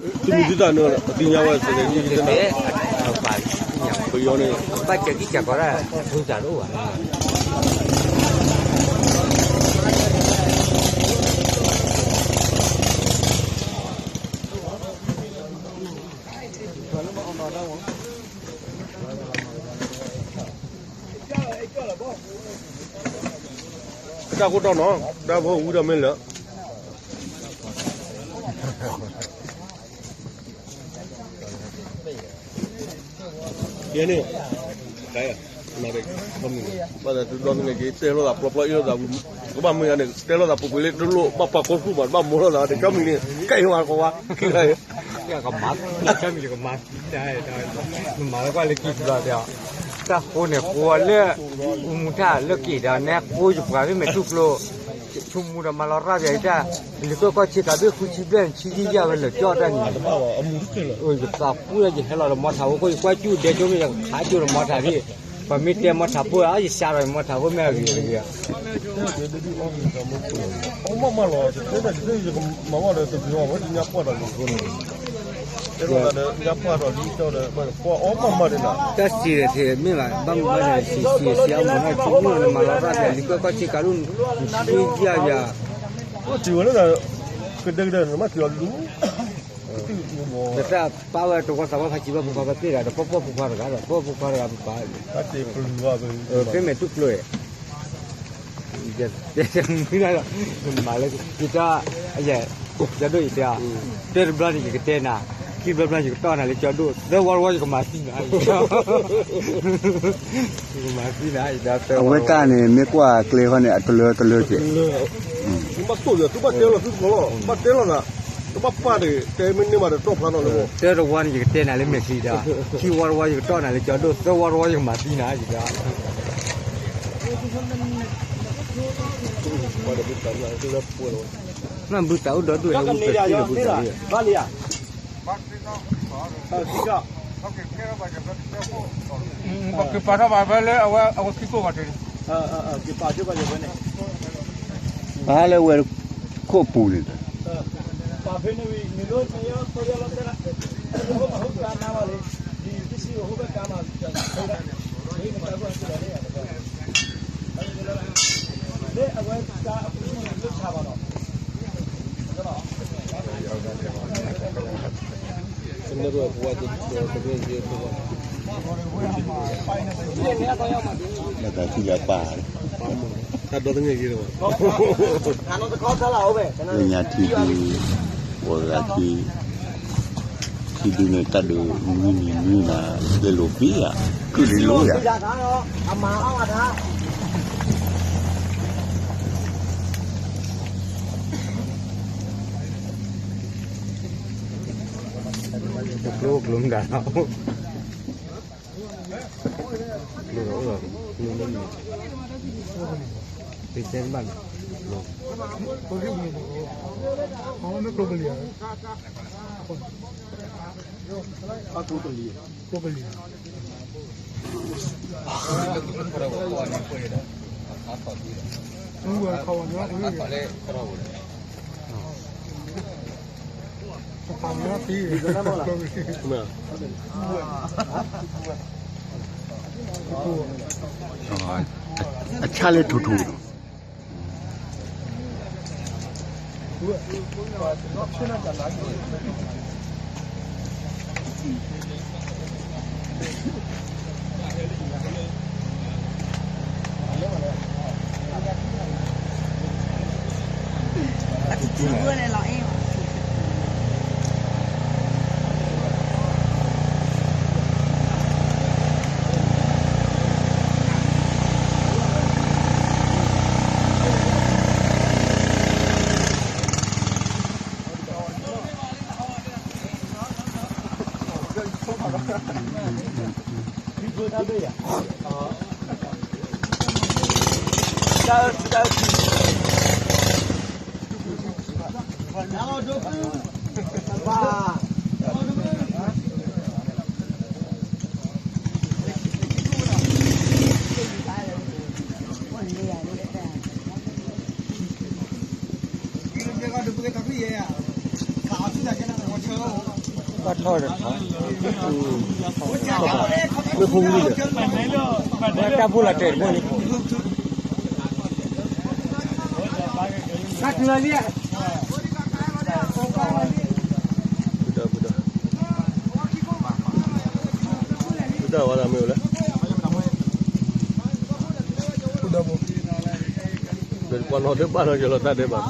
သုမုၢ်သုသးန့ၣ် ပသ့ၣ်ညါဝဲ စဲးကဲး ပယီၤန့ၣ် ဘၣ်စၢၤကံစၢ်ကီးဒၣ် ထူစၢ်တအိၣ်ဘၣ်. တၢ်ကိၢ်တီၢ်နီၤ တၢ်ဖိဝံၤဒီးမ့ၢ်လၢ ယဲန့ၣ် ဘၣ်သးဒိးန့ၢ်က့ၤ တဲလိာ်သးပျီပျီအ့ၣ်လိာ်သးဝံၤ ကဘၣ်မ့ၢ်ဂၤန့ၣ် တဲလိာ်သးပှဲၤပှဲၤလၢတလိၣ် ဘၣ်ပာ်ကီဆူၣ်မး ဘၣ်မိၢ်လိာ်သး တၢ်မံၤန့ၣ် ကဲအံၤဝဲကဝါ ခံဂၤ ကမၤ တၢ်မံၤကမၤ မၤလၢကွၢ်လၢကံၢ်ပျီတဲအီၤ တၢ်ဃိန့ၣ်ဃိလၢ အူမူထၣ်လၢက့ၤဒီးနဲဃိယပှၤမ့ၢ်မဲာ်တူၢ်ကျိ ဆိကမိၣ်ဒီးမၤလီၤရၣ်ပယီၤအံၤတၢ် လံာ်ကွဲၢ်ကီၢ်ဆ့ကၤဘ့ၣ်ဃုဆံဘျဲၣ်န့ၣ် ဆံယံၢ်ယၢ်ဝဲလၢာ်ကၠီၣ်တၢ်န့ၣ် ယသးပူလၢယဟဲလီၤဒီးမီထးဖိ ယကွၢ်ကၠူၣ်ဒဲကၠိမ့ၢ်ယကခးကၠိဒီးမီထးဒ် ပှၤမ့ၢ်တဲမီထးဖိဧါ ယစါဒီးမီထးဖိမ့ၢ်အဂ့ၤတဂ့ၤ အီၣ်မးမးလီၤ တတဲတၢ်တတဲယကမၤဝဲဒီးတဘျီဝဲညါပှၢ်ဒီးလီၤ တၢ်စံးဒီး မ့ၢ်ဘၣ် ဘၣ်မုာ်ဘၣ်န့ၣ် စံးစံးစံးအမူနီၢ် ဆိကမိၣ်နမၤလီၤရၣ်ပယီၤ လံာ်ကွဲၢ်ကီၢ်ဆ့ကၤဒိၣ် နထံၣ်ယၢ်ယၤ ထံၣ်ဝဲလၢ ကဒဲကဒဲ နမ့ၢ်ထံၣ်အီၤလူ နတၢ်ပာ်ဝဲတဝီသးဝီဖးစံးဘၣ်ဖိခွါဘၣ်သ့ၣ်ဒီး ပီၢ်ပီၢ်ဖိခွါတဂၤဒီး ပီၢ်ဖိခွါတဂၤပပာ် ဖဲမဲာ်တူၢ်ကျိ မၤလၢ ယတၢ် ယ ကၠီဒိၣ်ယတဲ တဲတဘျီန့ၣ် ယကတဲနၤ ခံဘျီဘျီယကတီၢ်နၤလၢကၠီဒိၣ် သၢဝီတဝီယကမၤသံနၤ ယကမၤသံနၤ ယတဲသၢဝီတဝီ အဝဲကၢ်န့ၣ် မ့ၢ်ကွၢ်ကျဲဃီန့ၣ် အတလၢတလၢက့ၤ သုဘၣ်တိၢ်ဒီး သုဘၣ်တဲလီၤသုတကီၢ်လီၤ ဘၣ်တဲလီၤသး တဘၣ်ပာ်တဂ့ၤ တဲမ့ၢ်န့ၢ်မးဒီးတီၢ်ဖျါထီၣ်လၢ တၢတဝီန့ၣ် ယကတဲနၤလၢမဲာ်ချံဒီး ခံဝီတဝီယကတီၢ်နၤလၢကၠီဒိၣ် သၢဝီတဝီယကမၤသံနၤ ယက နဘုသးအိၣ်ဒီဒူၣ်ဟဲဝံသးစ့လၢဘုသးလံ ပကပာ်ထီၣ်ဘၣ်ဖဲလၢအဝဲ အဝဲခံကိၣ်ဘၣ်တ့ၢ် ပာ်လၢဝဲခိၣ်ပူၤန့ၣ် လၢတၢ်ထံၣ်လၢပၢ် တၢ်ဒီသန့ၣ်က့ၤလီၤ လၢညါထံဒု ဝဲဂၤထံ ထံဒုန့ၣ် တၢ်ဒုးမုၢ်နံၤမုၢ်နၤ လဲၤလိာ်ဘံယၤ ကုၢ်လံလိယၤ ကျိကျိမတၤ ကျိလီၤ ကျိလီၤ သ့တဲတဘၣ်န့ၣ် ကျိ အဝဲမ့ၢ်ကျိကလံၤဧါ ကျိကလံၤ အဆၣ်လၢထူထူ ခးအီၤဆူၣ်တၢ်ကဲနၤ မ့ၢ်ဝဲဆၢ ဘၣ်ထီၣ်ဒီးထီၣ်, မ့ၢ်ဖိမုၣ်န့ၣ်, တၢ်ဖိလၢတဲာ်တဘိန့ၣ်, တၢ်ဝဲဒၣ်မ့ၢ်ဝဲလဲၣ်, ဒီးပှၤနီၣ်ဒၢဘၣ်နီၣ်ယလီၤတၢ်ဒဲးဘး